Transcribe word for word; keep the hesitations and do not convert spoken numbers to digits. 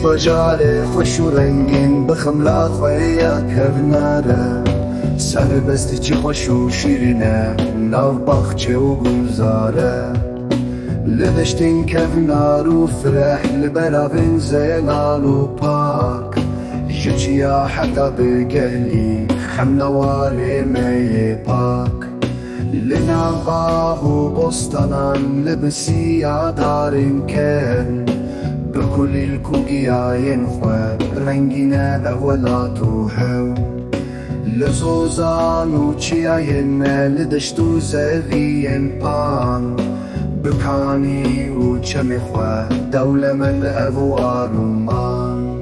Bajarê xweş û rengîn bi xemla xwe ya kevnar e. Serbestî çi xweş û şîrîn e nav baxçe û gulzar e. Li deştên kevnar û fireh, li beravên zelal û pak, ji çiya heta bi gelî hemla warê me yê pak. Li nav bav û bostanan, li bisiya darên ken, bi kulîlk û giyayên xwe rengîne ev welat û hew. Li zozan û çiyayên me, li deşt û zeviyên pan, bi kanî û çemê xwe dewlemend ev war û man.